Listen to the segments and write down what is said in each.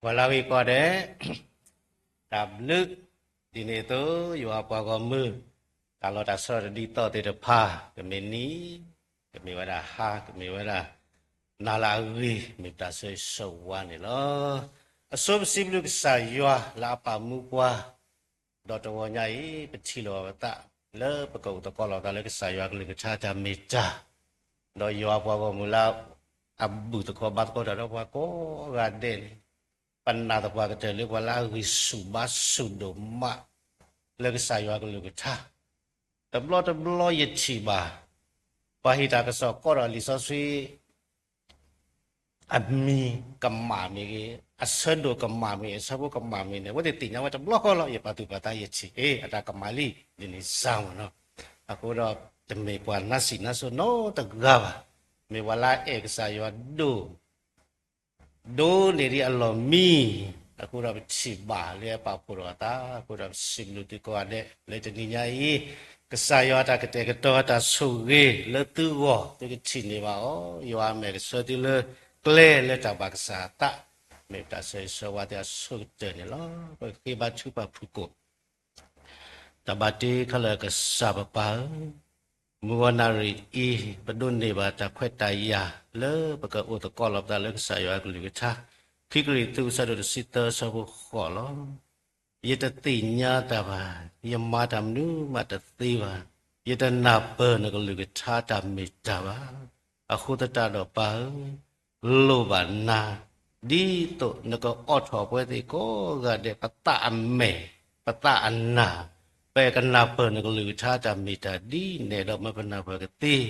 ပှၤလၢအဂ့ၤကိးဂၤဒဲး, တၢ်ဘျုး, ဒ်န့ၣ်အသိး ယွၤပှၤဂီၢ်မုၢ်, တၢ်လီၢ်တၢ်ဆၢတဒ်သိးသ့ၣ်တဖၣ်, ကမ့ၢ်နံၤ, ကမ့ၢ်ဝဲဒၣ်ဟါ, ကမ့ၢ်ဝဲဒၣ် နၤလၢအဂ့ၤ, မ့ၢ်ပတၢ်ဆၢဂ့ၤဆၢဝါန့ၣ်လီၤ. အဆိပစံးဘျုးကစၢ်ယွၤလၢအပာ်မူပှၤ, ဒီးတဂီၤညါအံၤ ပထံၣ်လိာ်ပသး လၢပကအိၣ်သကိးလိာ်ပသးလၢကစၢ်ယွၤကလုၢ်ကထါတၢ်မ့ၢ်တၢ်, ဒီးယွၤပှၤဂီၢ်မုၢ်လၢ အဘူၣ်သကိးဘါသကိးတၢ်ဒီးပှၤကိးဂၤဒဲးန့ၣ်, ပနာ်သပှၢ်ကတၢၢ်လၢပှၤလၢအဂံၢ်ဆူၣ်ဘါဆူၣ်ဒိၣ်မး လၢကစၢ်ယွၤကလုၢ်ကထါ, တဘျီတဘျီယထံၣ်ဘၣ်, ပှၤဟ့ၣ်တၢ်ကစီၣ်ကိးဒီးလံာ်စီဆှံ အမံၤကမၣ်မ့ၢ်ဂ့ၤ, အဆၢဒိၣ်ကမၣ်မ့ၢ်ဂ့ၤ, အဆၢဖိကမၣ်မ့ၢ်ဂ့ၤန့ၣ် အဝဲသ့ၣ်သ့ၣ်ညါဝဲတဘျီဃီလီၤ. ယပာ်သူၣ်ပာ်သးယထံၣ်, အ့ အတၢ်ကမၣ်လံ, ဒ်န့ၣ်စ့ၢ်ကီးမ့ၢ်နီၤ. အဃိဒီး တမ့ၢ်ပှၤနါစံၣ်နါစိနီတဂၤဘၣ်. မ့ၢ်ပှၤလၢအအဲၣ်ကစၢ်ယွၤဒိၣ် ဒိၣ်န့ၢ်ဒံးအလီၢ်မံ, အဃိဒီးပထံၣ်ဘၣ်လၢအပာ်ဖှိၣ်ထီၣ်အသး, အဃိဒီးပစံးဘျုးသုကိးဂၤဒဲး လၢတနံၤညါအံၤ, ကစၢ်ယွၤအတၢ်ကတဲာ်ကတီၤအတၢ်ဆိၣ်ဂ့ၤလၢသုဂီၢ် သုကထံၣ်န့ၢ်ဘၣ်အီၤ, ယွၤအမဲာ်ကဆှၢသုလၢကျဲလၢတၢ်ဘၣ်ကစၢ်အသး, မ့ၢ်ပတၢ်ဆၢဂ့ၤဆၢဝါသ့အဆိကတၢၢ်န့ၣ်လီၤ. ပဃ့ဘါထုပာ်ဖုၣ်ကိာ် တၢ်ဘၣ်တ့ခါလၢာ်ကစၢ်ပပၢ်ဧၢ, မုၢ်ဂီၤနၣ်ရံၣ်အံၤ ပဒိးန့ၢ်ဘၣ်တၢ်ခွဲးတၢ်ယာ်လၢပကအိၣ်သကိးလိာ်ပသးလၢကစၢ်ယွၤအကလုၢ်ကထါ, ခံကရံၣ်သူး အဆၢဒိၣ်တဆံသၢ အဆၢဖိဃိးလီၤ. ယတသ့ၣ်ညါတၢ်ဘၣ်, ယမၤတၢ်မနုၤမးတသ့ဘၣ်, ယတနၢ်ပၢၢ်နကလုၢ်ကထါတၢ်မ့ၢ်တၢ်ဘၣ်. အဃိသတးဒီးပၢ်ဧၢ, လိၣ်ဘၣ်နၤ, ဒ်သိးနကအိးထီၣ်ပဝဲသ့ၣ်ကိးဂၤဒဲး ပသးအမဲာ်, ပသးအနၢ်, ပကနၢ်ပၢၢ်နကလုၢ်ကထါတၢ်မ့ၢ်တၢ်ဒ်န့ၣ်ဒီး မ့ၢ်ပနၢ်ပၢၢ်ကသ့,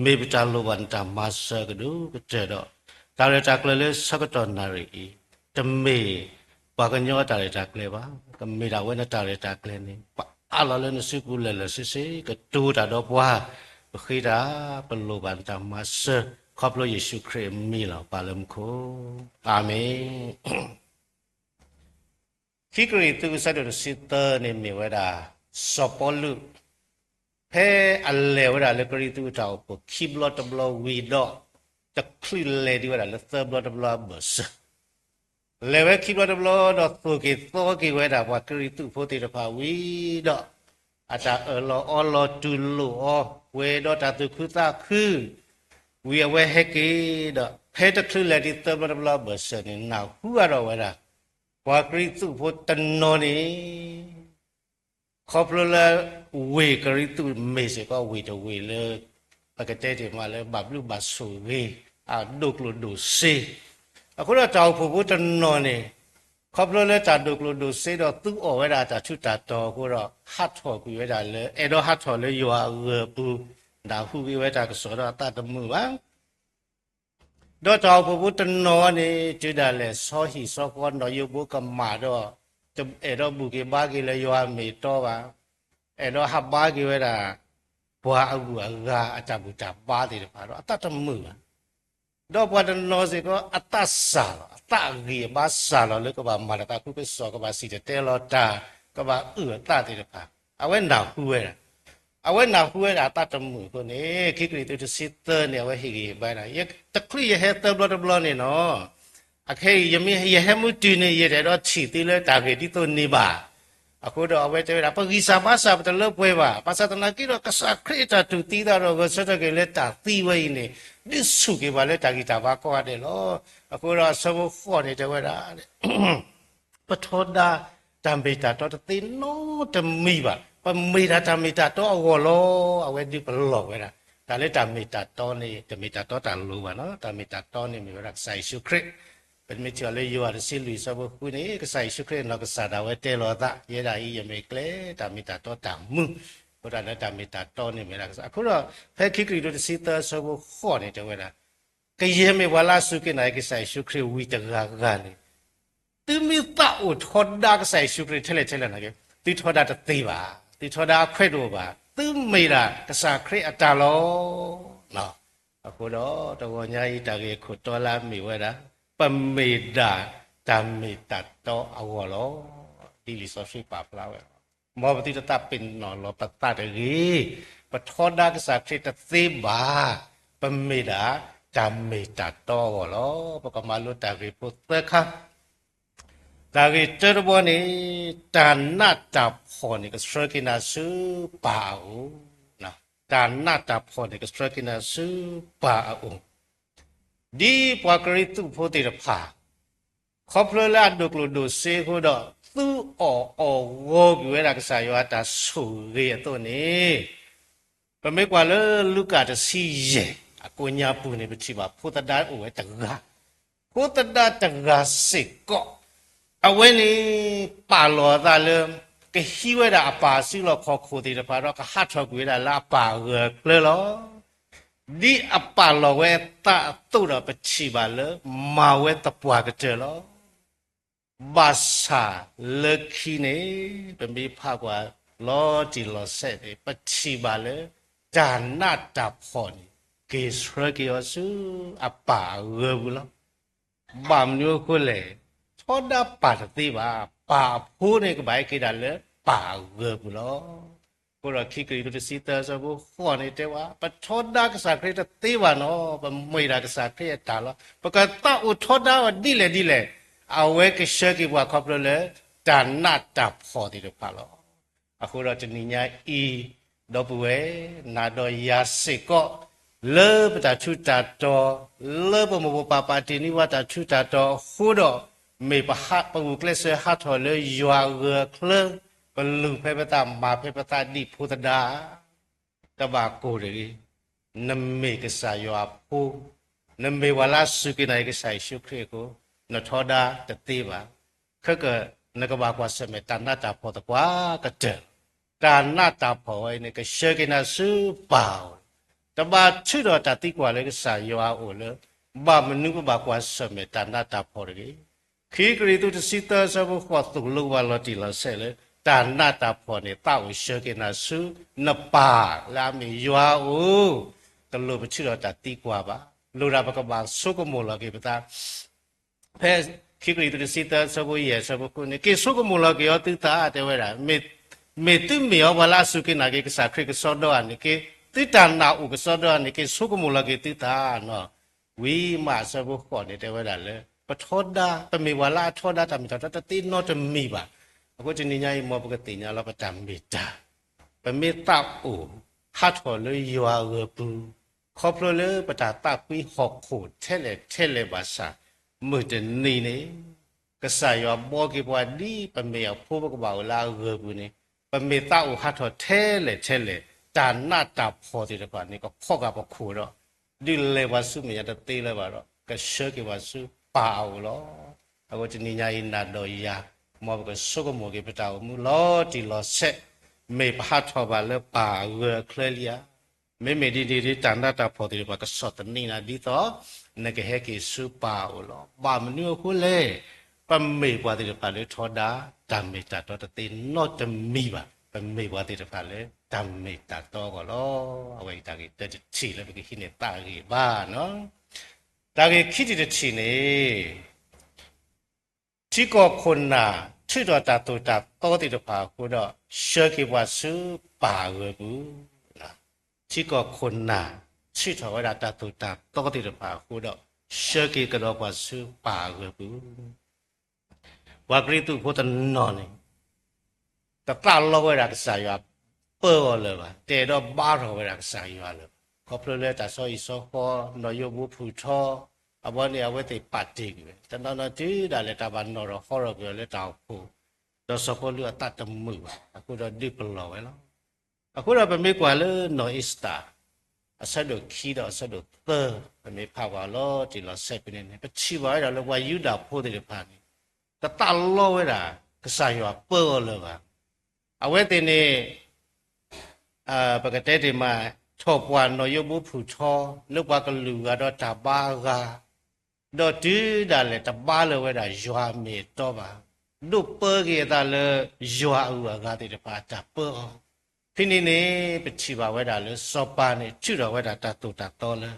မ့ၢ်ပတၢ်လိၣ်ဘၣ်နတၢ်မၤစၢၤကဒိၣ်ကတၢၢ်ဒီး တၢ်ရဲၣ်တၢ်ကျဲၤလၢဆၢကတီၢ်နၣ်ရံၣ်အံၤ, တမ့ၢ်ပှၤကညီအတၢ်ရဲၣ်တၢ်ကျဲၤဘၣ်, ကမ့ၢ်ဒၣ်ဝဲနတၢ်ရဲၣ်တၢ်ကျဲၤန့ၣ် ပအးလီၤလၢနစုပူၤလၢာ်လၢာ်ဆ့ဆ့ ကတိၤတၢ်ဒီးပှၤ, ပဃ့တၢ်, ပလိၣ်ဘၣ်နတၢ်မၤစၢၤ ခီဖျိယ့ၣ်ၡူးခရံာ်အမံၤလီၤ. ပၢ်လၢမူခိၣ်, အၤမ့ၣ်. ခံကရံၣ်သူး အဆၢဒိၣ်တဆံသၢန့ၣ်မ့ၢ်ဝဲဒၣ် စီၤပီလူး ဖဲအလဲၤဝဲဒၣ်လၢကရံၣ်သူးအတၢ်အိၣ်ဖှိၣ်ခံဘျီတဘျီဝံၤဒီး တချုးလဲၤဒံးဝဲဒၣ်လၢသၢဘျီတဘျီအဘၢၣ်စၢၤ, လဲၤဝဲခံဘျီတဘျီဒီးသိၣ်က့ၤသီက့ၤဝဲဒၣ်ပှၤကရံၣ်သူးဖိသ့ၣ်တဖၣ်ဝံၤဒီး အတၢ်အၢၣ်လီၤအီလီၤတူၢ်လိာ်အီၤ ပှဲၤဒီးတၢ်သူၣ်ခုသးခု ဝံၤအဝဲဟဲက့ၤဒီး ဖဲတချုးလဲၤဒံးသၢဘျီတဘျီအဘၢၣ်စၢၤန့ၣ် နၢ်ဟူအါထီၣ်ဝဲဒၣ် ပှၤကရံၣ်သူးဖိတနီၤန့ၣ် ခီဖျိလၢ ဝ့ၢ်ကရံၣ်သူးမ့ၢ်စ့ၢ်ကီးဝ့ၢ်တဝ့ၢ်လၢ ပကတဲတ့ၢ်မးလၢဘၣ်ဘျုးဘၣ်ဆိၣ်ဂ့ၤ အဒိၣ်ကျိၣ်ဒိၣ်စ့, အဃိဒီးတၢ်အိၣ်ဖှိၣ်ဖိတနီၤန့ၣ် ခီဖျိလၢတၢ်ဒိၣ်ကျိၣ်ဒိၣ်စ့ဒီးသူအီၣ်ဝဲဒၣ်တၢ်ထူးတၢ်တီၤအဃိဒီး ဟးထီၣ်ကွံာ်ဝဲဒၣ်လၢ အဲၣ်ဒိးဟးထီၣ်လၢယွၤအဂၢၢ်အပူၤ, နၢ်ဟူက့ၤဝဲတၢ်ကစီၣ်ဒီးအသးတမုာ်ဘၣ်. ဒီးတၢ်အိၣ်ဖှိၣ်ဖိတနီၤန့ၣ် တုၤဒၣ်လဲာ်ဆီဟံၣ်ဆီဃီနီၢ်ယိဘိကမၣ်ဒီး တအဲၣ်ဒိးဘူၣ်က့ၤဘါက့ၤလၢယွၤအမ့ၢ်အတီဘၣ်, အဲၣ်ဒိးဟးဘါက့ၤဝဲဒၣ် ပှၤအဂုၤအဂၤအတၢ်ဘူၣ်တၢ်ဘါသ့ၣ်တဖၣ်ဒီးအသးတမုာ်ဘၣ်. ဒီးပှၤတနီၤစ့ၢ်ကီးအသးစၢ်လီၤ, အသးအဂံၢ်အဘါစၢ်လီၤလၢကဘၣ်မၤတၢ်သးခုကစီၣ်, ကဘၣ်စံၣ်တဲၤတဲလီၤတၢ်, ကဘၣ်အုၣ်အသးသ့ၣ်တဖၣ်, အဝဲနၢ်ဟူဝဲဒၣ် အဝဲနၢ်ဟူဝဲဒၣ်အသးတမုာ်အဃိန့ၣ် ခံကရံၣ်သူးတဆံသၢန့ၣ် အဝဲဟ့ၣ်ဂံၢ်ဟ့ၣ်ဘါဒၣ်, တချုးယဟဲသၢဘျီတဘျီန့ၣ်နီၤ, အခဲအံၤ ယမ့ၢ်ယဟဲမုၢ်တုၤန့ၣ် ယတအဲၣ်ဒိးထံၣ်သုလၢတၢ်ဂ့ၢ်ဒ်သိးန့ၣ်ဘၣ်. အဃိဒီးအဝဲတဲဝဲဒၣ် ပဂံၢ်စၢ်ဘါစၢ်ပတလၢပှဲၤဘၣ်. ဘၣ်ဆၣ်သနာ်က့ဒီး ကစၢ်ခရံာ်အတၢ်တူၢ်သံသးဒီးဂဲၤဆၢထၢၣ်က့ၤလၢတၢ်သံဝဲအံၤန့ၣ် ဒုးဆူၣ်က့ၤပှၤလၢတၢ်ဂံၢ်တၢ်ဘါကိးဂၤဒဲးလီၤ. အဃိဒီးအဆၢဖိဃိးန့ၣ်တဲဝဲဒၣ် ပထီဒါတၢ်မ့ၢ်တၢ်တီတသ့နီတမံၤဘၣ်. ပမ့ၢ်ဒၣ်တၢ်မ့ၢ်တၢ်တီအဂီၢ်လီၤ. အဝဲဒုးပလီၢ်ဝဲဒၣ် တၢ်လၢတၢ်မ့ၢ်တၢ်တီန့ၣ် တမ့ၢ်တၢ်တီတၢ်လိၤဘၣ်နီၤ. တၢ်မ့ၢ်တၢ်တီန့ၣ်မ့ၢ်ဝဲဒၣ်ကစၢ်ယ့ၣ်ၡူးခရံာ်. ပမ့ၢ်ထံၣ်အီၤလၢယိၤဟၣ်တဆံလွံၢ်အဆၢဖိဃုန့ၣ် ကစၢ်ယ့ၣ်ၡူးခရံာ်အနီၢ်ကစၢ်ဒၣ်ဝဲတဲလီၤအသး ယဲဒၣ်အံၤ ယမ့ၢ်ကျဲ တၢ်မ့ၢ်တၢ်တီတၢ်မုာ်. အဃိဒီးလၢတၢ်မ့ၢ်တၢ်တီန့ၣ်မ့ၢ်ဒၣ်ကစၢ်. အဃိဒီး ဖဲခံကရံၣ်သူးတဆံသၢအဆၢဖိဃိးန့ၣ်တဲဝဲဒၣ် ကယဲၢ်မ့ၢ်ပှၤလၢအစူၢ်က့ၤနာ်က့ၤကစၢ်ယ့ၣ်ၡူးခရံာ်ဝံၤတဂၤဂၤန့ၣ် သုမ့ၢ်သးအိၣ်ထီဒါကစၢ်ယ့ၣ်ၡူးခရံာ်ထဲလဲၣ်ထဲလဲၣ်နာ်က့ သုထီဒါတသ့ဘၣ်, သုထီဒါအခွဲးတအိၣ်ဘၣ်, သုမ့ၢ်ဒၣ်ကစၢ်ခရံာ်အတၢ်လီၤ. အဃိဒီးတဂီၤညါအံၤတၢ်ဂ့ၢ်ခိၣ်တီလၢအမ့ၢ်ဝဲဒၣ် ပမ့ၢ်ဒၣ်တၢ်မ့ၢ်တၢ်တီအဂီၢ်လီၤ. ဒ်လံာ်စီဆှံပာ်ဖျါဝဲ မ်ပသုတသးပ့ၤနီၣ်လီၤပသးတဂ့ၤ, ပထီဒါကစၢ်ခရံာ်တသ့ဘၣ်, ပမ့ၢ်ဒၣ်တၢ်မ့ၢ်တၢ်တီအဂီၢ်လီၤ. ပကမၤလိတၢ်ဂ့ၢ်ဖိသၢခါ တၢ်ဂ့ၢ်တၢတဘီန့ၣ်, တၢ်နးတၢ်ဖှီၣ်န့ၣ် ကဆှၢက့ၤနၤဆူပၢ်အအိၣ်. တၢ်နးတၢ်ဖှီၣ်န့ၣ် ကဆှၢက့ၤနၤဆူပၢ်အအိၣ်. ဒ်ပှၤကရံၣ်သူးဖိသ့ၣ်တဖၣ် ခီဖျိလၢအဒိၣ်ကျိၣ်ဒိၣ်စ့အဃိဒီး သူအီၣ်အီၣ်ဂီၤကွံာ်ဝဲဒၣ်ကစၢ်ယွၤအတၢ်ဆိၣ်ဂ့ၤအသိးန့ၣ်, ပမ့ၢ်ကွၢ်လၢလူၤကၣ်တဆံယဲၢ် အကိးညါပူၤန့ၣ် ပထံၣ်ဘၣ်ဖိသဒါအိၣ်ဝဲတဂၤ, ဖိသဒါတဂၤစ့ၢ်ကီး, အဝဲန့ၣ် ပာ်လီၤအသးလၢ ကဟံးဝဲဒၣ်အပၢ်အစုလီၢ်ခီၣ်ခိၣ်သ့ၣ်တဖၣ်ဒီး ကဟးထီၣ်ကွံာ်ဝဲဒၣ်လၢအပၢ်အဂၢၢ်အကျၢၤလီၤ. ဒ်အပာ်လီၤဝဲအသးအသိးဒီး ပထံၣ်ဘၣ်လၢ မၤဝဲသပှၢ်ကတၢၢ်လီၤ. ဘၣ်ဆၣ်လၢခံန့ၣ် ပမ့ၢ်ဖးကွၢ်လီၤတံၢ်လီၤဆဲးန့ၣ် ပထံၣ်ဘၣ်လၢ တၢ်နးတၢ်ဖှီၣ်န့ၣ် က့ၤဆှၢက့ၤအီၤဆူအပၢ်အဂၢၢ်ပူၤလီၤ. ဘၣ်မနုၤအဃိလဲၣ်, ထီဒါပၢ်တသ့ဘၣ်. ပၢ်အဖိန့ၣ် ကဘၣ်ဟဲက့ၤဒၣ်လၢပၢ်အဂၢၢ်ပူၤလီၤ. အဃိဒီးခံကရံၣ်သူးတဆံသၢအဆၢဖိဃိးန့ၣ်တဲဝဲ, ပထီဒါကစၢ်ခရံာ်တသ့ဘၣ်နီၤ, ပမ့ၢ်ဒၣ်ကစၢ်ခရံာ်အတၢ်လီၤ. ပကသးအိၣ်ထီဒါအီၤဒ်လဲၣ်ဒ်လဲၣ်, အဝဲကဆှၢက့ၤပှၤခီဖျိလၢ တၢ်နးတၢ်ဖှီၣ်သ့ၣ်တဖၣ်လီၤ. အဃိဒီးတနံၤညါအံၤ, ဒီပုၢ်ဝဲၢ်, နၤဒီးယၤစ့ၢ်ကီး, လၢပတၢ်ထူးတၢ်တီၤ, လၢပမိၢ်ပပၢ်ပာ်တ့ၢ်န့ၢ်ပှၤတၢ်ထူးတၢ်တီၤအဃိဒီး, မ့ၢ်ပဂုာ်ကျဲးစၢးဟးထီၣ်လၢယွၤအဂၢၢ်အကျၢၤ, ပလူၤဖဲပသး မၤဖဲပသးဒ်ဖိသဒါ တဘၣ်ကိၢ်တဂ့ၤ. နမ့ၢ်ကစၢ်ယွၤအဖိ, နမ့ၢ်ပှၤလၢအစူၢ်က့ၤနာ်က့ၤကစၢ်ယ့ၣ်ၡူးခရံာ်အဃိ, နထီဒါတသ့ဘၣ်. ခဲကနကဘၣ်ကွၢ်ဆၢၣ်မဲာ်တၢ်နးတၢ်ဖှီၣ်သပှၢ်ကတၢၢ်, တၢ်နးတၢ်ဖှီၣ်ဝဲအံၤန့ၣ် ကဆှၢက့ၤနၤဆူပၢ်အအိၣ်, တဘၣ်ထုးထီၣ်တၢ်သံကွၢ်လၢကစၢ်ယွၤအအိၣ်လၢ ဘၣ်မနုၤပဘၣ်ကွၢ်ဆၢၣ်မဲာ်တၢ်နးတၢ်ဖှီၣ်တဂ့ၤ. ခံကရံၣ်သူးတဆံသၢအဆၢဖိဃိးသိၣ်လိပှၤလီၤတံၢ်လီၤဆဲးလၢ တၢ်နးတၢ်ဖှီၣ်န့ၣ် သးအိၣ်ဆှၢက့ၤနၤဆူနပၢ်လၢအမ့ၢ်ယွၤအအိၣ်, တလိၣ်ပထုးထီၣ်တၢ်သံကွၢ်ဘၣ်. လိၣ်ဒၣ်ပကဘၣ်ဆိကမိၣ်လီၤက့ၤပသး ဖဲခံကရံၣ်သူးတဆံသၢအဆၢဖိယဲၢ်အဆၢဖိဃုန့ၣ် က့ၤဆိကမိၣ်လီၤက့ၤအီၤသုသး တဲဝဲဒၣ်, မ့ၢ်သုမ့ၢ်အီၤပှၤလၢအစူၢ်က့ၤနာ်က့ၤကစၢ်ခရံာ်ကစီဒီဧါန့ၣ်က့, သုတၢ်နာ်အိၣ်ကစီဒီဧါန့ၣ်က့ ဆိကမိၣ်လီၤက့ၤသုသးနီၤ. ဝံၤမးအဆၢဖိဃိးန့ၣ် တဲဝဲဒၣ်လၢ ပထီဒါ ပမ့ၢ်ပှၤလၢအထီဒါတၢ်မ့ၢ်တၢ်တီတသ့နီတမံၤဘၣ်. အဃိတနံၤညါအံၤ မ်ပကသ့ၣ်ညါလီၤပတၢ်မ့ၢ်တၢ် ပမ့ၢ်သးအိၣ်ဟးထီၣ်လၢယွၤအဂၢၢ်ပူၤ, ခီဖျိလၢပတၢ်သးကွံဟီၣ်ခိၣ်ထဲလဲၣ်ထဲလဲၣ်ဘၣ်ဆၣ်, မုၢ်တနံၤန့ၣ် ကစၢ်ယွၤဘှီက့ၤပှၤဒ်ပမ့ၢ်အဖိ ပကဘၣ်အိၣ်လၢအဂၢၢ်ပူၤန့ၣ်, ပမ့ၢ်သးအိၣ်ဟးထီၣ်ထဲလဲၣ်ထဲလဲၣ်, တၢ်နးတၢ်ဖှီၣ်သ့ၣ်တဖၣ်န့ၣ် ကဖီၣ်ဃာ်ပခိၣ်ဒီး ဒုးလဲၤပှၤဆူမဲာ်ညါတသ့လၢၤဘၣ်ဒီး ကဆှၢက့ၤပှၤဆူပၢ်အအိၣ်လီၤ. အဃိတနံၤညါအံၤ နၤဒီးယၤ မ်ပကဆိကမိၣ်က့ၤပတၢ်အိၣ်မူလီၤတံၢ်လီၤဆဲး, မ့ၢ်ပဟးထီၣ်ဘၣ်လၢပၢ်အဂၢၢ်အကျၢၤလံဧါ. မ့မ့ၢ်ဒ်န့ၣ်ဒီး တၢ်နးတၢ်ဖှီၣ်သ့ၣ်တဖၣ် ကဆီၣ်သနံးနၤဒ်သိး နကဟဲက့ၤဆူပၢ်အအိၣ်လီၤ. ဘၣ်မနုၤအဃိလဲၣ်, ပမ့ၢ်ပှၤသ့ၣ်တဖၣ်လၢထီဒါ တၢ်မ့ၢ်တၢ်တီတသ့နီတမံၤဘၣ်. ပမ့ၢ်ပှၤသ့ၣ်တဖၣ်လၢတၢ်မ့ၢ်တၢ်တီအဂီၢ်လီၤ. အဝဲအံၤတၢ်ဂ့ၢ်တၢတထံၣ်လၢပကဟံးန့ၢ်သးဂ့ၤဘၣ်နီၤ. တၢ်ဂ့ၢ်ခံထံၣ်တထံၣ်န့ၣ် ထံကီၢ်ခိၣ်နၢ် ထုးထီၣ်တၢ်သိၣ်တၢ်သီသ့ၣ်တဖၣ်အဃိဒီး ဆှၢက့ၤပှၤဆူပၢ်အဂၢၢ်ပူၤ, ထံကီၢ်ခိၣ်နၢ် ထုးထီၣ်ဝဲဒၣ်တၢ်သိၣ်တၢ်သီသ့ၣ်တဖၣ်အဃိဒီး ဆှၢက့ၤကဒီးပှၤဆူပၢ်အဂၢၢ်ပူၤ. ပှၤကရံၣ်သူးဖိတနီၤန့ၣ် တသးလီဝဲဒၣ်ကစၢ်ယွၤပၢအီၤလၢၤဘၣ်, တအဲၣ်ဒိးဘါထီၣ်ဝဲဒၣ်ကစၢ်ယွၤလၢၤဘၣ်. ခီဖျိလၢတၢ်ဆီဟံၣ်ဆီဃီ, နီၢ်ယိဘိဖုၣ်ထီ, အဘီန့ၣ် အဝဲသ့ၣ်ပာ်တ့ၢ်ကွံာ်ဝဲ, တနီၤနီၤတုၤဒၣ်လဲာ် တၢ်ဘၣ်နီၣ်ထီၣ်ဟီထီၣ်ကွံာ်အီၤလၢတၢ်အိၣ်ဖှိၣ်, ဒီးစီၤပီလူးအသးတမုာ်ဘၣ်အဃိဒီး ဒုးပလီၢ်ဝဲလီၤ. အဃိဒီးပမ့ၢ်ကွၢ်လၢနီၢ်အ့ၤစတၢ် အဆၢဒိၣ်ခံဒီးအဆၢဒိၣ်သၢ, ပမ့ၢ်ဖးဘၣ်လီၤတံၢ်လီၤဆဲးဖဲန့ၣ်န့ၣ် ပထံၣ်ဘၣ်ဝဲဒၣ်လၢပှၤယူဒၤဖိသ့ၣ်တဖၣ်န့ၣ် တသးလီဝဲဒၣ် ကစၢ်ယွၤပၢအီၤလၢၤဘၣ်. အဝဲသ့ၣ်န့ၣ် ပကတဲတ့ၢ်မး ထီၣ်ပှၢ်နီၢ်ယိဘိဖုၣ်ထီ လၢပှၤကလုာ်ဂၤဒီးတၢ်ဘါအဂၤ, ဒီးတုၤဒၣ်လဲာ်တဘါလၢၤဝဲဒၣ်ယွၤအမ့ၢ်အတီဘၣ်, ဒိးပၢက့ၤအသးလၢယွၤအဂုၤအဂၤသ့ၣ်တဖၣ်အတၢ်ပၢအီၤ. ဖဲန့ၣ်န့ၣ် ပထံၣ်ဘၣ်ဝဲဒၣ်လၢစီၤပၤန့ၣ် ထုးထီၣ်ဝဲဒၣ်တၢ်သိၣ်တၢ်သီလၢ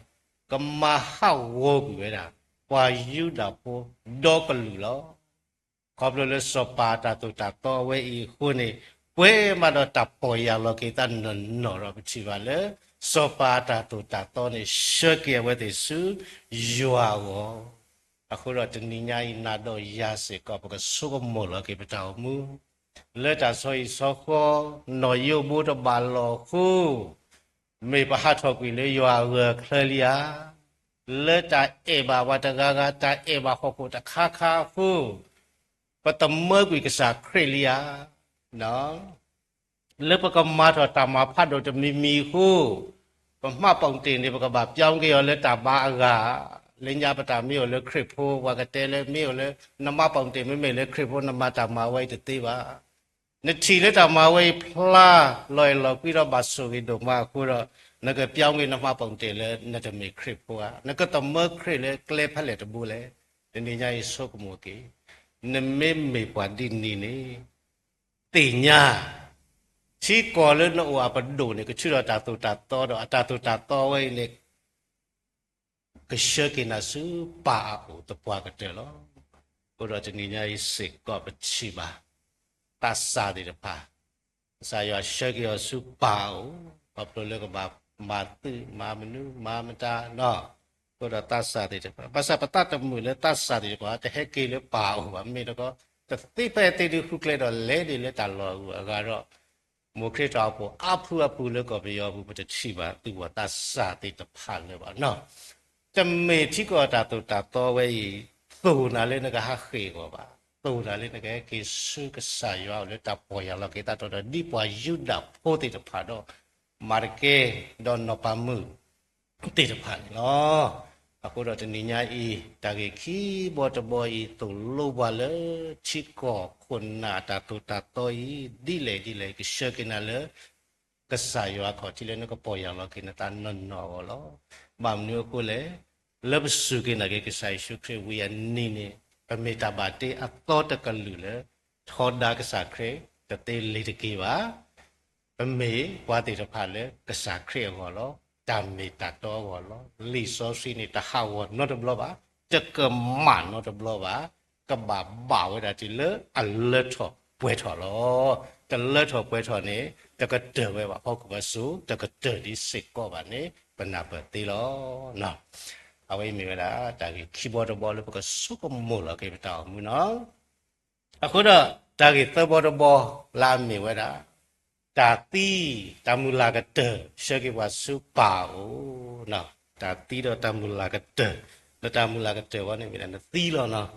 ကမၤဟးဂီၤကွံာ်ဝဲဒၣ် ပှၤယူဒၤဖိဒီကလုာ်လီၤ. ခီဖျိလၢစီၤပၤတၢ်သိၣ်တၢ်သီအဝဲအံၤအဃိန့ၣ် ပှဲၤမးဒီးတၢ်ပီၢ်ယၢ်လီၤက့ၤသးနီၢ်နီၢ်ဒီး ပထံၣ်ဘၣ်လၢ စီၤပၤတၢ်သိၣ်တၢ်သီန့ၣ် ဆှၢက့ၤအဝဲသ့ၣ်ဆူယွၤအဂီၢ်. အဃိဒီးတနံၤညါအံၤ နၤဒီးယၤစ့ၢ်ကီး ပကဆိကမိၣ်လီၤက့ၤပတၢ်အိၣ်မူ လၢတၢ်ဆီဟံၣ်ဆီဃီ နီၢ်ယိးဘိတဘၣ်လီၢ်အဃိ မ့ၢ်ပဟးထီၣ်ကွံာ်လၢယွၤအဂၢၢ်အချၢလံဧါ, လၢတၢ်အဲၣ်ဘၣ်ပှၤတဂၤဂၤ တၢ်အဲၣ်ဘၣ်ဟီၣ်ခိၣ်တခါခါအဃိ ပသမၢကွံာ်ကစၢ်ခရံာ်လံဧါ, လၢပကမၤထီၣ်တၢ်မၤဖးဒိၣ်တမံၤမံၤအဃိ ပမှတ်ပုံတင်န့ၣ် ပကဘၣ်ပြောင်းက့ၤအီၤလၢတၢ်ဘါအဂၤ, လၢညါပတၢ်မ့ၢ်အိၣ်လၢခရံာ်ဖိ ပှၤကတဲလၢမ့ၢ်အိၣ်လၢ နမှတ်ပုံတင် မ့မ့ၢ်လၢခရံာ်ဖိ နမၤတၢ်မၤဝဲအံၤတသ့ဘၣ်. နထံၣ်လၢတၢ်မၤဝဲအံၤဖျါလီၤအဲၣ်လီၤကွံဒီးဘၣ်ဆိၣ်ဂ့ၤဒိၣ်မးအဃိဒီး နကပြောင်းက့ၤနမှတ်ပုံတင်လၢနတမ့ၢ်ခရံာ်ဖိဧါ, နကသမၢခရံာ်လၢကျဲဖဲလဲၣ်တဘိလဲၣ်. တနံၤညါအံၤဆိကမိၣ်က့ၤ, နမ့မ့ၢ်ပှၤဒ်န့ၣ်န့ၣ် သ့ၣ်ညါ ထံကီၢ်လၢနအိၣ်အပဒိၣ်န့ၣ် ကထုးထီၣ်တၢ်သိၣ်တၢ်သီဒီး အတၢ်သိၣ်တၢ်သီဝဲအံၤန့ၣ် ကဆှၢက့ၤနၤဆူပၢ်အအိၣ်သပှၢ်ကတၢၢ်လီၤ. အဃိဒီးတနံၤညါအံၤစ့ၢ်ကီးပထံၣ်ဘၣ် သးစၢ်သ့ၣ်တဖၣ် ကစၢ်ယွၤဆှၢက့ၤအီၤဆူပၢ်အအိၣ် ခီဖျိလၢကဘၣ်မၤသုးမၤမနုၤမၤမတၤနီၤ. အဃိဒီးသးစၢ်သ့ၣ်တဖၣ် ဘၣ်ဆၣ်ပသးတမုာ်လၢသးစၢ်သ့ၣ်တဖၣ် တဟဲက့ၤလၢပၢ်အအိၣ်ဘၣ် မ့ၢ်တခီ တသ့ဖဲအသ့ဒုးဃုကျဲဒီးလဲၤဒ်လၢတၢ်လီၢ်အဂုၤအဂၤဒီး မိၢ်ခရံာ်တၢ်အိၣ်ဖှိၣ်အါဖုအါဖုလၢကီၢ်ပယီၤအပူၤ ပတထံၣ်ဘၣ်သူၣ်ဘီၣ်သးစၢ်သ့ၣ်တဖၣ်လၢၤဘၣ်နီၤ. တမ့ၢ်ထံကီၢ်တၢ်သိၣ်တၢ်သီဝဲအံၤ သိၣ်နၤလၢနကဟးဃ့ၢ်အဂီၢ်ဘၣ်, သိၣ်နၤလၢနကဟဲက့ၤဆူကစၢ်ယွၤအအိၣ်လၢတၢ်ပီၢ်ယၢ်လီၤက့ၤသးထီၣ်ဒီး ဒ်ပှၤယူဒၤဖိသ့ၣ်တဖၣ်ဒီး မၤတကဲဒီးနီၢ်ပၤမုၣ် သ့ၣ်တဖၣ်န့ၣ်လီၤ. အဃိဒီးတနံၤညါအံၤ တၢ်ဂ့ၢ်ခံဘီတဘီအံၤ သိၣ်လိပှၤလၢ ထံကီၢ်ခိၣ်နၢ်အတၢ်သိၣ်တၢ်သီအံၤ ဒ်လဲၣ်ဒ်လဲၣ် ကဆှၢက့ၤနၤလၢ ကစၢ်ယွၤအခီၣ်ထံးလၢနကပီၢ်ယၢ်လီၤက့ၤနသးနီၢ်နီၢ်အဂီၢ်လီၤ. ဘၣ်မနုၤအဃိလဲၣ်, လၢပစူၢ်က့ၤနာ်က့ၤကစၢ်ယ့ၣ်ၡူးခရံာ်ဝံၤအနံၤန့ၣ် ပမ့ၢ်တၢ်ဘၣ်တ့အသီတကလုာ်လၢ ထီဒါကစၢ်ခရံာ် တသ့လ့ၤတက့ၤဘၣ် ပမ့ၢ်ပှၤသ့ၣ်တဖၣ်လၢကစၢ်ခရံာ်အဂီၢ်လီၤ. တၢ်မ့ၢ်တၢ်တီအဂီၢ်လီၤ. လံာ်စီဆှံန့ၣ် တဟးဂီၤနီတဘျီဘၣ်, တကမၣ်နီတဘျီဘၣ်, ကဘၣ်ဘၣ်ဝဲဒၣ်တုၤလၢအလၢထီၣ်ပှဲၤထီၣ်လီၤ. တလၢထီၣ်ပှဲၤထီၣ်န့ၣ် တကတၢၢ်ဝဲဘၣ် ဖီခိၣ်ပစိၤ တကတၢၢ်ဒ်စ့ၢ်ကီးဘၣ်န့ၣ် ပနၢ်ပၢၢ်သ့လီၤ. အဝဲအံၤမ့ၢ်ဝဲဒၣ် တၢ်ဂ့ၢ်ခံဘီတဘီလၢပကဆိကမိၣ်လီၤက့ၤပတၢ်အိၣ်မူနီၤ. အဃိဒီး တၢ်ဂ့ၢ်သၢဘီတဘီလၢအမ့ၢ်ဝဲဒၣ် တၢ်သံ တၢ်မုၢ်လၢ်ကတၢၢ် ဆှၢက့ၤပှၤဆူပၢ်အအိၣ်, တၢ်သံဒီးတၢ်မုၢ်လၢ်ကတၢၢ်, ဒီးတၢ်မုၢ်လၢ်ကတၢၢ်ဝဲန့ၣ်မ့ၢ်ဒၣ်နသံလီၤနီၤ,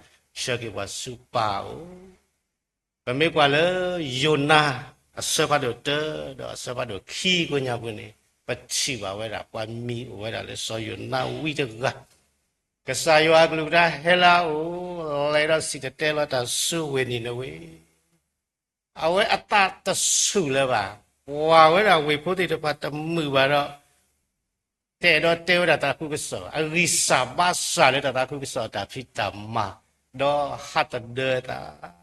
ဆှၢက့ၤပှၤဆူပၢ်အအိၣ်. ပမ့ၢ်ကွၢ်လၢယိၤနါ အဆၢဖးဒိၣ်တၢ ဒီးအဆၢဖးဒိၣ်ခံကိညါပူၤန့ၣ် ပထံၣ်ဘၣ်ဝဲဒၣ် ပှၤမံၤအိၣ်ဝဲဒၣ်လၢစီၤယိၤနါဝံတဂၤ ကစၢ်ယွၤအကလုၢ်ကထါဟဲလၢအအိၣ်, လဲၤဒီးစံၣ်တဲၤတဲလီၤတၢ်ဆူဝ့ၢ်နံၤနဝ့, အဝဲအသးတဆူၣ်လၢၤဘၣ်, ကွၢ်ဝဲဒၣ်ဝ့ၢ်ဖိသ့ၣ်တဖၣ်တမုာ်ဘၣ်ဒီး တအဲၣ်ဒိးတဲဝဲဒၣ်တၢ်သးခုကစီၣ်, အဂံၢ်စၢ်ဘါစၢ်လၢတၢ်သးခုကစီၣ်အတၢ်ဖံးတၢ်မၤ, ဒီးဟးသဒၢသး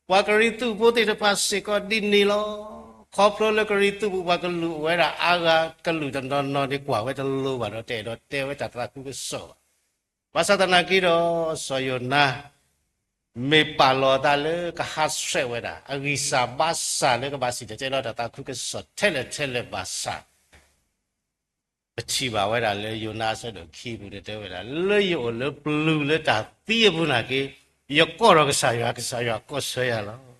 ပှၤကရံၣ်သူးဖိသ့ၣ်တဖၣ်စ့ၢ်ကီးဒ်န့ၣ်လီၤ. ခီဖျိလၢကရံၣ်သူးပူၤပှၤကလုာ်အိၣ်ဝဲဒၣ်အါဂၤ ကလုာ်တနီၤနီၤန့ၣ် ကွၢ်ဝဲတလိၤဘၣ်ဒီး တအဲၣ်ဒိးတဲဝဲတၢ်သးခုကစီၣ်ဘၣ်. ဘၣ်ဆၣ်သနာ်က့ဒီး စီၤယိၤနါ မ့ၢ်ပာ်လီၤအသးလၢကဟးဆှဲးဝဲဒၣ် အဂံၢ်စၢ်ဘါစၢ်လၢကဘၣ်စံၣ်တဲၤတဲလီၤတၢ်သးခုကစီၣ်ထဲလဲၣ်ထဲလဲၣ်ဘၣ်ဆၣ် ပထံၣ်ဘၣ်ဝဲဒၣ်လၢယိၤနါအဆၢဒိၣ်ခံပူၤန့ၣ်တဲဝဲဒၣ် လၢယအိၣ်လၢပျုၤလၢတၢ်သံအပူၤနာ်က့ ယကိးထီၣ်ကစၢ်ယွၤ ကစၢ်ယွၤကိးဆၢယၤလီၤ.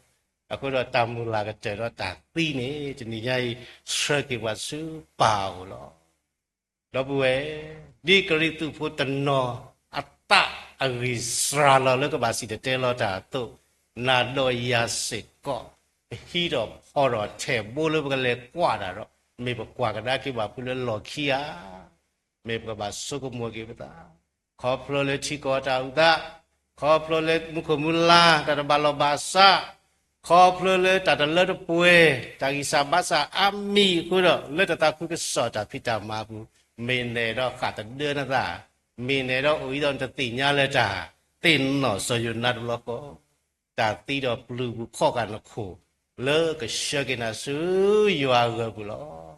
အဃိဒီးတၢ်မုၢ်လၢ်ကတၢၢ်ဒီးတၢ်သံန့ၣ် တနံၤညါအံၤ ဆှၢက့ၤပှၤဆူပၢ်အအိၣ်လီၤ. ဒီပုၢ်ဝဲၢ်, ဒ်ကရံၣ်သူးဖိတနီၤ အသးအဂံၢ်စှၤလီၤလၢကဘၣ်စံၣ်တဲၤတဲလီၤတၢ်အသိး, နၤဒီးယၤစ့ၢ်ကီး ပဟံးထီၣ်ဖီၣ်ထီၣ်ထဲၣ်ဘိလၢပကလဲၤကွၢ်တၢ်ဒီး မ့ၢ်ပကွၢ်ကဒါက့ၤဘၣ်ဖုလၢလီၢ်ခံဧါ, မ့ၢ်ပကဘၣ်ဆိကမိၣ်က့ၤပသး, ခီဖျိလၢထံကီၢ်တၢ်အုၣ်သး, ခီဖျိလၢမူခိၣ်မူလါ တၢ်တဘၣ်လီၢ်ဘၣ်စး, ခီဖျိလၢတၢ်တလၢတပှဲၤ တၢ်ဂံၢ်စၢ်ဘါစၢ်အါမံၤအဃိဒီး လၢတၢ်သးခုကစီၣ်တၢ်ဖံးတၢ်မၤအပူၤ မ့ၢ်နအဲၣ်ဒိးဃၣ်သဒၢနသး, မ့ၢ်နအဲၣ်ဒိးအိၣ်အံၤဒီးနတသ့ၣ်ညါလၢတၢ်သ့ၣ်နီၣ်စီၤယိၤနါတဘျီဃီ တၢ်သံဒီးပျုၤပူၤခီၣ်ကၢ်နခိၣ် လၢကဆှၢက့ၤနၤဆူယွၤအဂၢၢ်ပူၤလီၤ.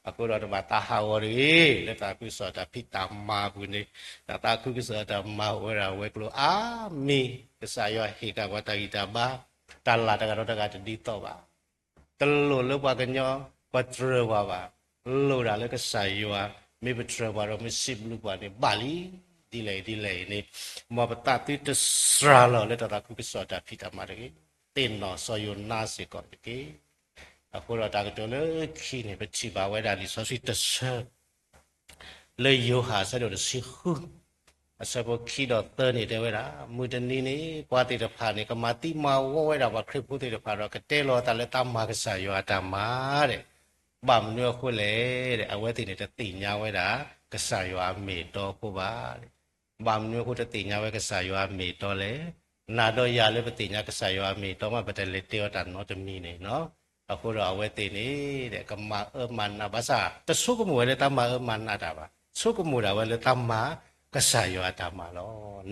အဃိဒီးတဘၣ်သးဟးဂီၤတဂ့ၤ လၢတၢ်သးခုကစီၣ်တၢ်ဖံးတၢ်မၤအပူၤန့ၣ်, တၢ်သးခုကစီၣ်တၢ်မၤအိၣ်ဝဲဒၣ်ဝဲၤကျိၤအါမံၤ, ကစၢ်ယွၤဟ့ၣ်က့ၤပှၤတၢ်ဂံၢ်တၢ်ဘါ, တၢ်လၢ်တဂၤဒီးတဂၤတဒ်သိးဘၣ်. တလိၣ်လၢပှၤကညီ ပတြၢၤပှၤဘၣ်, လိၣ်ဒၣ်လၢကစၢ်ယွၤ မ့ၢ်ပတြၢၤပှၤဒီးမ့ၢ်စံးဘျုးပှၤန့ၣ်ဘၣ်လံ. ဒ်လဲၣ်ဒ်လဲၣ်အံၤန့ၣ်, မ်ပသးသုတစှၤလီၤလၢတၢ်သးခုကစီၣ်တၢ်ဖံးတၢ်မၤတဂ့ၤ, သ့ၣ်နီၣ်စီၤယိၤနါစ့ၢ်ကီးတက့ၢ်. အဃိဒီးတၢ်ကတိၤလၢခံန့ၣ် ပထံၣ်ဘၣ်ဝဲဒၣ်လံာ်စီဆှံတဆၢ လၢယိၤဟၣ်အဆၢဒိၣ်တဆံဃု အဆၢဖိခံဒီးသၢန့ၣ်တဲဝဲဒၣ်, မုၢ်တနံၤန့ၣ် ပှၤသ့ၣ်တဖၣ်န့ၣ် ကမၤသံမၤဝီဝဲဒၣ်ပှၤခရံာ်ဖိသ့ၣ်တဖၣ်ဒီး ကတဲလီၤအသးလၢတၢ်မၤကစၢ်ယွၤအတၢ်မၤဒီး, ဘၣ်မနုၤအဃိလဲၣ်ဒီး အဝဲသ့ၣ်န့ၣ် တသ့ၣ်ညါဝဲဒၣ် ကစၢ်ယွၤအမ့ၢ်အတီအဃိဘၣ်. ဘၣ်မနုၤအဃိတသ့ၣ်ညါဝဲကစၢ်ယွၤအမ့ၢ်အတီလဲၣ်. နၤဒီးယၤလၢပသ့ၣ်ညါကစၢ်ယွၤအမ့ၢ်အတီမး ပတလဲၤတဲအီၤတၢ်နီတမံၤန့ၣ်လီၤ. အဃိဒီးအဝဲသ့ၣ်န့ၣ် ကမၤအၢမၤနးဘၣ်ဆၣ် တဆိကမိၣ်ဝဲလၢတၢ်မၤအၢမၤနးတၢ်ဘၣ်, ဆိကမိၣ်ဒၣ်ဝဲလၢတၢ်မၤကစၢ်ယွၤအတၢ်မၤလီ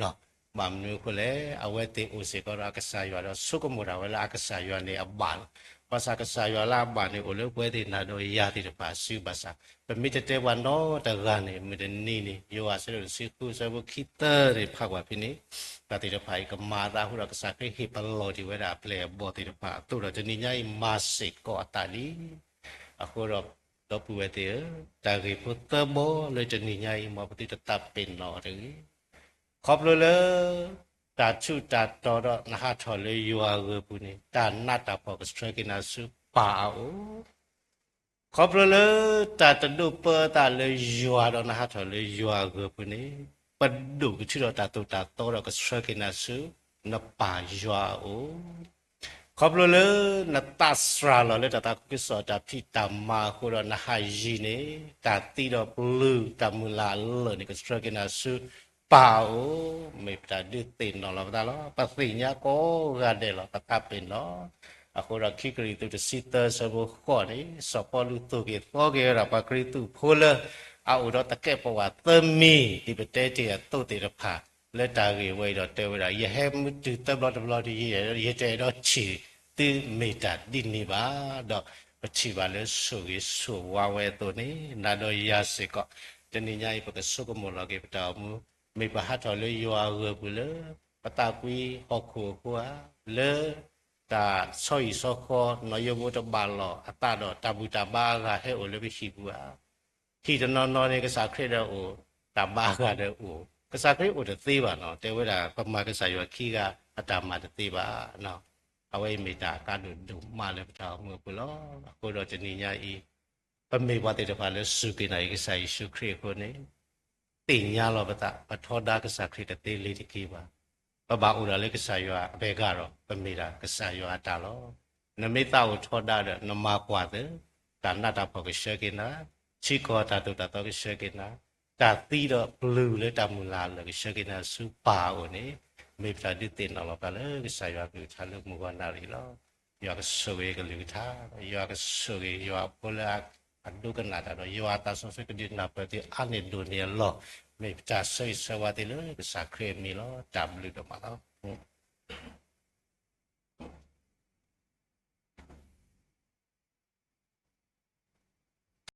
ၤ. ဘၣ်မနုၤအဃိလဲၣ်, အဝဲသ့ၣ်အိၣ်စ့ၢ်ကီးဒီးအကစၢ်ယွၤဒီးဆိကမိၣ်ဒၣ်ဝဲလၢအကစၢ်ယွၤန့ၣ်အဘၣ်လီၤ. ဘၣ်ဆၣ်ကစၢ်ယွၤလၢအဘၣ်န့ၣ်အိၣ်လၢပဝဲသ့ၣ်နၤဒီးယၤသ့ၣ်တဖၣ်အစုဘၣ်ဆၣ် ပမ့ၢ်တတဲပှၤနီတဂၤန့ၣ် မုၢ်တနံၤန့ၣ် ယိၤဟၣ်အဆၢဒိၣ်တဆံဃုအဆၢဖိခံသၢန့ၣ်ဖးကွၢ်ဖဲန့ၣ်, တၢ်သ့ၣ်တဖၣ်အံၤကမၤအသးအဃိဒီး ကစၢ်ခရံာ်ဟ့ၣ်ပလီၢ်တ့ၢ်ဝဲဒၣ်အပျဲၢ်အဘီၣ်သ့ၣ်တဖၣ်အသိးဒီး တနံၤညါအံၤမၤစ့ၢ်ကီးအသးလံ. အဃိဒီး ဒီပုၢ်ဝဲၢ်သ့ၣ်ဧၢ, တၢ်ဂ့ၢ်ဖိသၢဘီလၢတနံၤညါအံၤ မ်ပသုတသးပ့ၤနီၣ်အီၤတဂ့ၤ. ခီဖျိလၢ တၢ်ထူးတၢ်တီၤဒီးနဟးထီၣ်လၢယွၤအဂၢၤပူၤန့ၣ် တၢ်နးတၢ်ဖှီၣ်ကဆှၢက့ၤနၤဆူပၢ်အအိၣ် ခီဖျိလၢတၢ်တဒိးပၢအသးလၢယွၤဒီးနဟးထီၣ်လၢယွၤအဂၢၤပူၤန့ၣ်, ပဒိၣ်ကထုးထီၣ်တၢ်သိၣ်တၢ်သီဒီးကဆှၢက့ၤနၤဆူ နပၢ်ယွၤအအိၣ်, ခီဖျိလၢနသးစှၤလီၤလၢတၢ်သးခုကစီၣ်တၢ်ဖံးတၢ်မၤအဃိဒီးနဟးယံၤန့ၣ်, တၢ်သံဒီးပျုၤတၢ်မုၢ်လၢ်အလၢာ်န့ၣ် ကဆှၢက့ၤနၤဆူပၢ်အအိၣ်, မ့ၢ်ပတၢ်ဒုးသ့ၣ်နီၣ်လီၤပသးလီၤ. ပသ့ၣ်ညါကိးဂၤဒဲးလီၤ, ပသးပ့ၤနီၣ် အဃိဒီးခံကရံၣ်သူးတဆံသၢဆၢဖိဃိးန့ၣ် စီၤပီလူးသိၣ်က့ၤသီက့ၤဝဲဒၣ်ပှၤကရံၣ်သူးဖိလၢ အအိၣ်ဒီးသကဲးပဝးသၢမံၤ ဒ်ပတဲတ့ၢ်အသိးသ့ၣ်တဖၣ် လၢတၢ်ဂ့ၢ်ဝဲအံၤဒီးတဲဝဲဒၣ် ယဟဲမုၢ်တုၤသၢဘျီတဘျီဒီး ယတအဲၣ်ဒိးထံၣ်သုမ့ၢ်တၢ်ဒ်န့ၣ်ဘၣ်. ဒီးပထံၣ်ဘၣ်လၢဆိၣ်ဂ့ၤဆိၣ်ဝါဝဲအသိးန့ၣ် နၤဒီးယၤစ့ၢ်ကီး တနံၤညါအံၤ ပကဆိကမိၣ်လီၤက့ၤပတၢ်အိၣ်မူ မ့ၢ်ပဟးထီၣ်လၢယွၤအဂၢၤပူၤလၢ ပသးကွံဟီၣ်ခိၣ်အဃိဧါ, လၢတၢ်ဆီဟံၣ်ဆီဃီ နီၣ်ယိဖိတဘၣ်လီၢ်အသးဒီး တၢ်ဘူၣ်တၢ်ဘါအဂၤဟဲအိၣ်လၢပဟံၣ်ပူၤဧါ, ဟံၣ်တနီၤနီၤန့ၣ် ကစၢ်ခရံာ်ဒီးအိၣ်, တၢ်ဘါအဂၤဒီးအိၣ်, ကစၢ်ခရံာ်အိၣ်တသ့ဘၣ်နီၤ, တဲဝဲဒၣ် ပမၤကစၢ်ယွၤခံဂၤအတၢ်မၤတသ့ဘၣ်. အဝဲအံၤမ့ၢ်တၢ်အကါဒိၣ်ဒိၣ်မးလၢပတၢ်အိၣ်မူအပူၤလီၤ. အဃိဒီးတနံၤညါအံၤ ပမ့ၢ်ပှၤသ့ၣ်တဖၣ်လၢစူၢ်က့ၤနာ်က့ၤကစၢ်ယ့ၣ်ၡူးခရံာ်အဃိန့ၣ် သ့ၣ်ညါလီၤပသး ပထီဒါကစၢ်ခရံာ်တသ့လၢၤတက့ၢ်ဘၣ်. ပဘၣ်အိၣ်ဒၣ်လၢကစၢ်ယွၤအပျဲၢ်အဘီၣ်ဒီး ပမ့ၢ်ဒၣ်ကစၢ်ယွၤအတၢ်လီၤ. နမ့ၢ်သးအိၣ်ထီဒါဒီး နမၤကွၢ်သ့, တၢ်နးတၢ်ဖှီၣ်ကဆှၢက့ၤနၤ, ထံကီၢ်တၢ်သိၣ်တၢ်သီကဆှၢက့ၤနၤ, တၢ်သံဒီးပျုၤလၢတၢ်မုၢ်လၢ်အလၢာ်ကဆှၢက့ၤနၤဆူပၢ်အအိၣ်န့ၣ်, မ့ၢ်ပတၢ်ဒုးသ့ၣ်နီၣ်လီၤပသးလၢကစၢ်ယွၤအကလုၢ်ကထါလၢမုၢ်ဂီၤနၣ်ရံၣ်လီၤ. ယွၤကဆိၣ်ဂ့ၤကလုၢ်ကထါ, ယွၤကဆိၣ်ဂ့ၤယွၤအဖိလၢအဒိကနၣ်တၢ်ဒီး ယွၤအသးစီဆှံကဒုးနၢ်ပၢၢ်သုအါန့ၢ်ဒိၣ်န့ၢ်အလီၢ်, မ့ၢ်ပတၢ်ဆၢဂ့ၤဆၢဝါသ့လၢကစၢ်ခရံာ်အမံၤလီၤ. တၢ်ဘျုးဒိၣ်မးလီၤ.